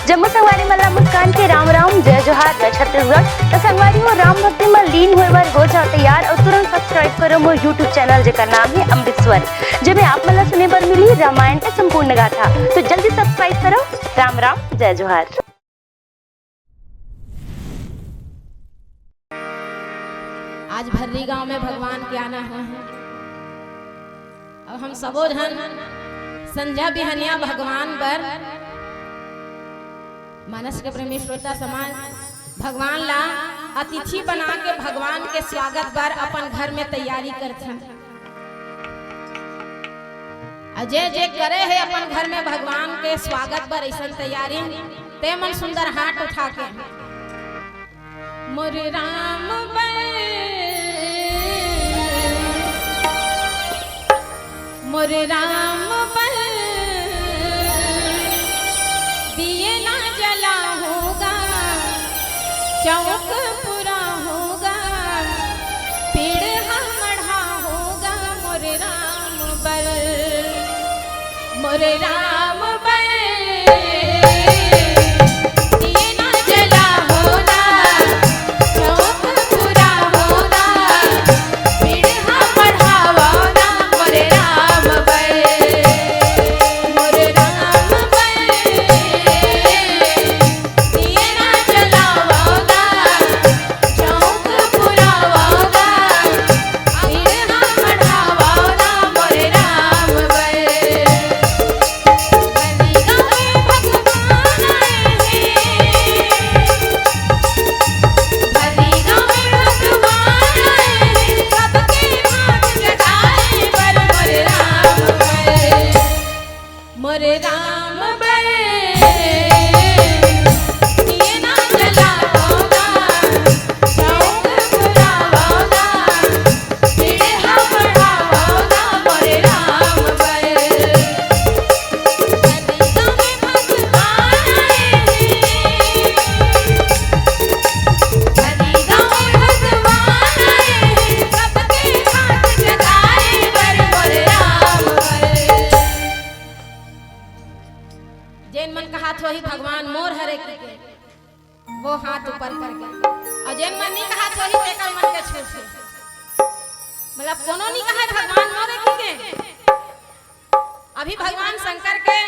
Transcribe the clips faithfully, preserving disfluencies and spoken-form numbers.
जम्मो संगवारी मन ला मुस्कान के राम राम, जय जोहार, जय छत्तीसगढ़। त संगवारी हो, राम भक्ति म लीन होए बर हो जाओ तैयार अउ तुरंत subscribe करो मोर YouTube channel, जेकर नाम हे अमृत स्वर, जेमे आप मन ला सुने बर मिलही रामायण के संपूर्ण गाथा। तो जल्दी subscribe करो। राम राम, जय जोहार। आज भर्री गांव में भगवान के आना हुआ है। अब हम सबो झन संझा बिहनिया भगवान बर, मानस के प्रेमी श्रोता समाज, भगवान ला अतिथि बना के भगवान के स्वागत बर अपन घर में तैयारी करथन। अउ जे जे करे हे अपन घर में भगवान के स्वागत बर अइसन तैयारी, ते मन सुंदर हाथ उठा के। मोर राम बल, मोर राम बल, दिए ना जला होगा, चौक पूरा होगा, पीड़ हा मढ़ा होगा, मोर राम बल, मोर राम बल, दिए ना जला होना, चौक पूरा होना, पीड़ हा मढ़ावना, मोर राम बल, मोर राम बल, दिए ना जलावना, चौक पुरावना, पीड़ हा मढ़ावना, मोर राम बल। भर्री गाँव में भगवान आए हैं। भर्री गाँव में भगवान आए हैं। सबके भाग जगाए बर मोर राम बल। मोर राम बल। दिए ना जलावना, चौक पुरावना, पीड़ हा मढ़ावना, मोर राम बल। जेन मन कहात होही भगवान मोर हरे कहिके, वो हाथ ऊपर करके, अउ जेन मन नइ कहात होही तेकर मन के छू छू। मतलब कोनो नइ कहे भगवान मोर हे कहिके। अभी भगवान शंकर के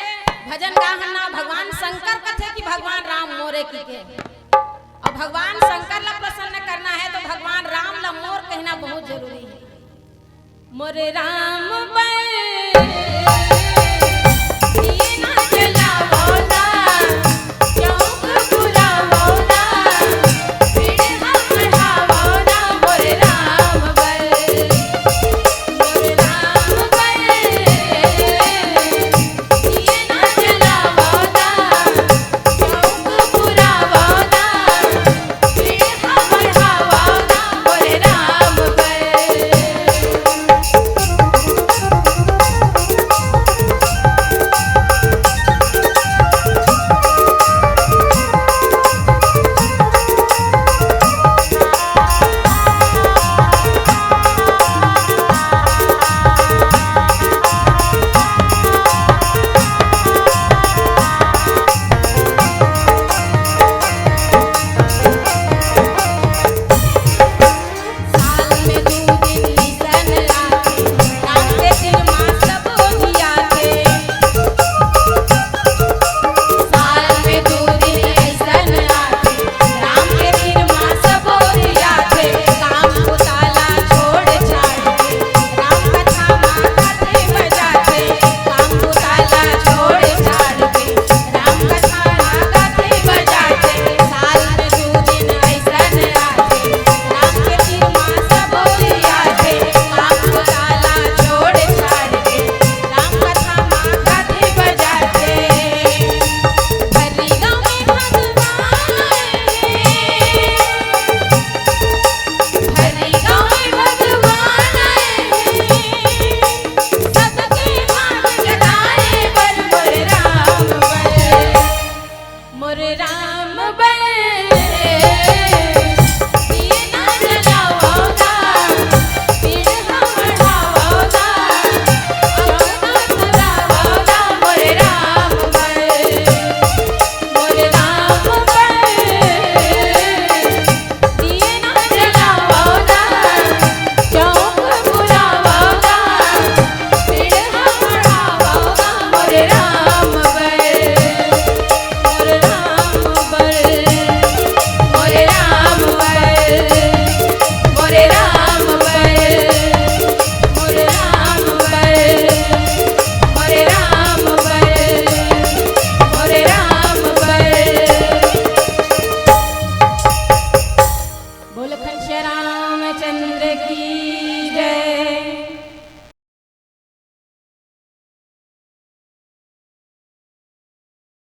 भजन गाहन ना, भगवान शंकर कथे कि भगवान राम मोर हे कहिके। अउ भगवान शंकर ला प्रसन्न करना हे तो भगवान राम ला मोर कहना बहुत जरूरी हे। मोर राम बल, दिए ना जलावना, चौक पुरावना, पीड़ हा मढ़ावना, मोर राम बल। की जय।